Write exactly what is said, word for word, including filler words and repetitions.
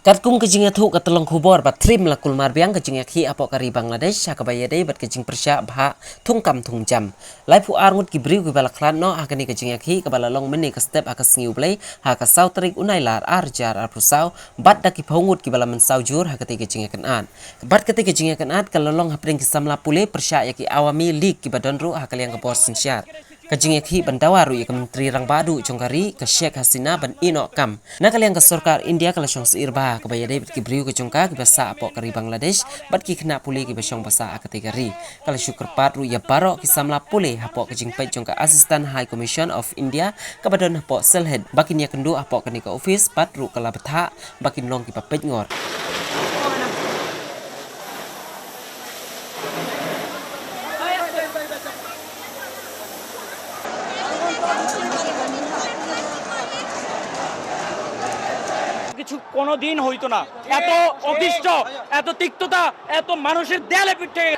Katkum ka jingïathuh ka tyllong khubor ba thrim la kulmar biang ka jingïakhih hapoh ka ri Bangladesh ha kaba ïadei bad ka jingpyrshah bhah thungkam thungjam. Laiphew ar ngut ki briew kiba la khlad noh ha kane ka jingïakhih kaba la long mynne ka step ha ka sngi U Blei ha ka saw tarik u Nailar ar hajar arphew saw, bad da ki phew ngut kiba la mynsaw jur ha katei ka jingïakynad. Bad katei ka jingïakynad ka la long hapdeng ki samla pule pyrshah ïa ki Awami League kiba don ruh ha ka liang ka bor synshar. Ka jingïakhih ban dawa ruh ïa ka Myntri Rangbah Duh jong ka ri ka Sheikh Hasina ban ïeh noh kam. Na ka liang ka sorkar India ka la shong syiar bha kaba ïadei bad ki briew ka jong ka kiba sah hapoh ka ri Bangladesh bad ki khynnah pule kiba shong ba sah ha katei ka ri. Ka la shu kyrpad ruh ïa baroh ki samla pule hapoh ka jingpeit jong ka Assistant High Commission of India kaba don hapoh Sylhet ba kin ïakynduh hapoh kane ka office, bad ruh ka la bthah ba kin long kiba peitngor. কিছু কোনোদিন হইতো না। এত অতিষ্ঠ, এত তিক্ততা, এত মানুষের দেয়ালে পিঠ থেকে